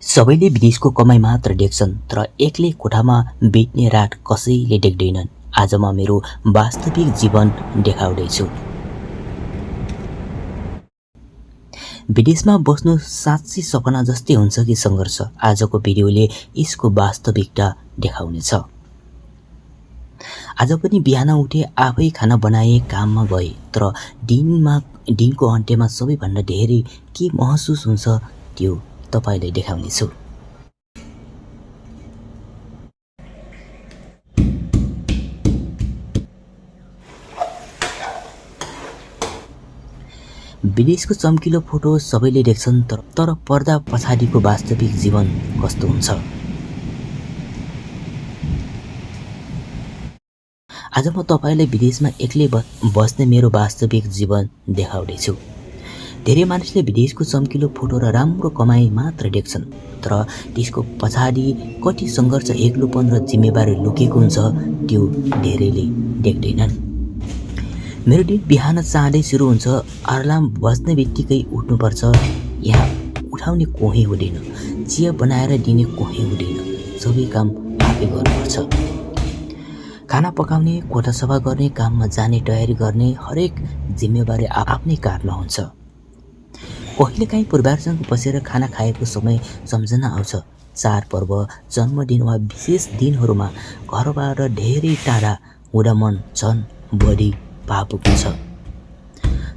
सबैले विदेशको कमाई मात्र देख्छन्, तर एक्लै कोठामा बित्ने रात कसैले देख्दैनन्। आज म मेरो वास्तविक जीवन देखाउँदैछु। विदेशमा बस्नु साँच्चै सपना जस्तै हुन्छ कि सङ्घर्ष? आजको भिडियोले यसको वास्तविकता देखाउनेछ। आज पनि बिहान उठे, आफै खाना बनाए, काममा गए, तर दिनको अन्त्यमा सबैभन्दा धेरै के महसुस हुन्छ त्यो तपाईलाई देखाउनेछु। विदेशको चम्किलो फोटो सबैले देख्छन्, तर पर्दा पछाडिको वास्तविक जीवन कस्तो हुन्छ? आज म तपाईलाई विदेशमा एक्लै बस्ने मेरो वास्तविक जीवन देखाउँदैछु। धेरै मानिसले विदेशको चम्किलो फोटो र राम्रो कमाई मात्र देख्छन्, तर त्यसको पछाडि कति सङ्घर्ष, एक्लोपन र जिम्मेवारी लुकेको हुन्छ त्यो धेरैले देख्दैनन्। मेरो दिन बिहान चाँडै सुरु हुन्छ। अलार्म बज्ने बित्तिकै उठ्नुपर्छ। यहाँ उठाउने कोही हुँदैन, चिया बनाएर दिने कोही हुँदैन, सबै काम आफै गर्नुपर्छ। खाना पकाउने, कोठा सफा गर्ने, काममा जाने तयारी गर्ने हरेक जिम्मेवारी आफ्नै काँधमा हुन्छ। कहिलेकाहीँ परिवारसँग बसेर खाना खाएको समय सम्झना आउँछ। चाडपर्व, जन्मदिन वा विशेष दिनहरूमा घरबाट धेरै टाढा हुँदा मन झन् बढी भावुक हुन्छ।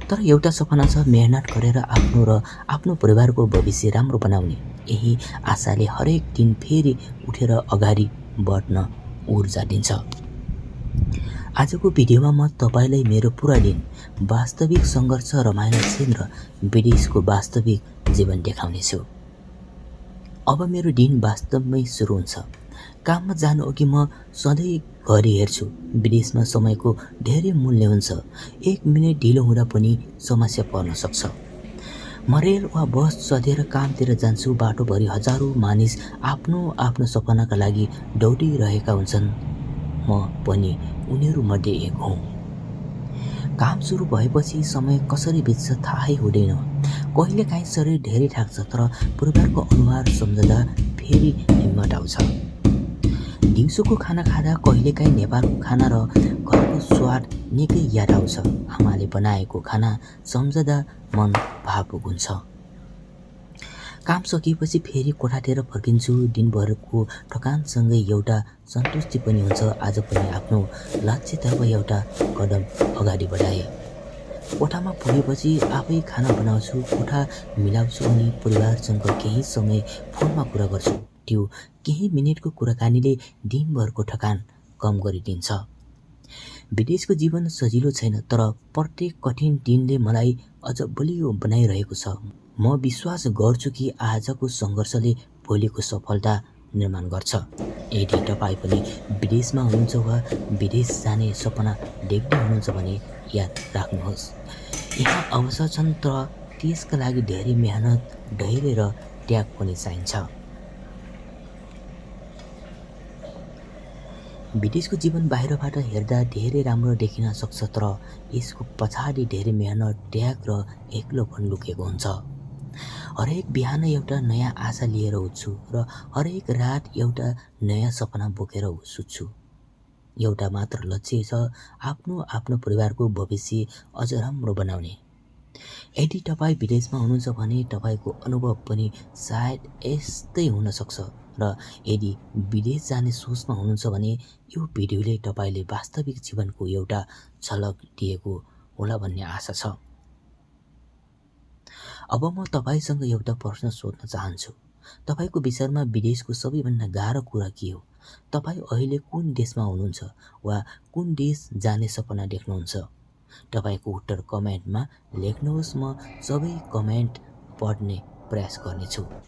तर एउटा सपना छ, मेहनत गरेर आफ्नो र आफ्नो परिवारको भविष्य राम्रो बनाउने। यही आशाले हरेक दिन फेरि उठेर अगाडि बढ्न ऊर्जा दिन्छ। आजको भिडियोमा म तपाईलाई मेरो पुरा दिन, वास्तविक सङ्घर्ष, रमाइलो क्षण र विदेशको वास्तविक जीवन देखाउनेछु। अब मेरो दिन वास्तवमै सुरु हुन्छ। काममा जानु अघि म सधैँ घडी हेर्छु। विदेशमा समयको धेरै मूल्य हुन्छ। 1 मिनेट ढिलो हुँदा पनि समस्या पर्न सक्छ। म रेल वा बस चढेर कामतिर जान्छु। बाटोभरि हजारौँ मानिस आफ्नो सपनाका लागि दौडिरहेका हुन्छन्। म पनि उनीहरूमध्ये एक हुँ। काम सुरु भएपछि समय कसरी बित्छ थाहै हुँदैन। कहिलेकाहीँ शरीर धेरै थाक्छ, तर परिवारको अनुहार सम्झँदा फेरि हिम्मत आउँछ। दिउँसोको खाना खाँदा कहिलेकाहीँ नेपालको खाना र घरको स्वाद निकै याद आउँछ। आमाले बनाएको खाना सम्झँदा मन भावुक हुन्छ। काम सकिएपछि फेरि कोठातिर फर्किन्छु। दिनभरको थकानसँगै एउटा सन्तुष्टि पनि हुन्छ। आज पनि आफ्नो लक्ष्यतर्फ एउटा कदम अगाडि बढाएँ। कोठामा पुगेपछि आफै खाना बनाउँछु, कोठा मिलाउँछु अनि परिवारसँग केही समय फोनमा कुरा गर्छु। त्यो केही मिनेटको कुराकानीले दिनभरको थकान कम गरिदिन्छ। विदेशको जीवन सजिलो छैन, तर प्रत्येक कठिन दिनले मलाई अझ बलियो बनाइरहेको छ। म विश्वास गर्छु कि आजको सङ्घर्षले भोलिको सफलता निर्माण गर्छ। यदि तपाईँ पनि विदेशमा हुनुहुन्छ वा विदेश जाने सपना देख्दै हुनुहुन्छ भने याद राख्नुहोस्, यहाँ अवसर छन्, तर त्यसका लागि धेरै मेहनत, धैर्य र त्याग पनि चाहिन्छ। विदेशको जीवन बाहिरबाट हेर्दा धेरै राम्रो देखिन सक्छ, तर यसको पछाडि धेरै मेहनत, त्याग र एक्लोपन लुकेको हुन्छ। हरेक बिहान एउटा नयाँ आशा लिएर उठ्छु र हरेक रात एउटा नयाँ सपना बोकेर सुत्छु। एउटा मात्र लक्ष्य छ, आफ्नो परिवारको भविष्य अझ राम्रो बनाउने। यदि तपाईँ विदेशमा हुनुहुन्छ भने तपाईँको अनुभव पनि सायद यस्तै हुन सक्छ, र यदि विदेश जाने सोचमा हुनुहुन्छ भने यो भिडियोले तपाईँले वास्तविक जीवनको एउटा झलक दिएको होला भन्ने आशा छ। अब म तपाईसँग एउटा प्रश्न सोध्न चाहन्छु। तपाईँको विचारमा विदेशको सबैभन्दा गाह्रो कुरा के हो? तपाईँ अहिले कुन देशमा हुनुहुन्छ वा कुन देश जाने सपना देख्नुहुन्छ? तपाईँको उत्तर कमेन्टमा लेख्नुहोस्। म सबै कमेन्ट पढ्ने प्रयास गर्नेछु।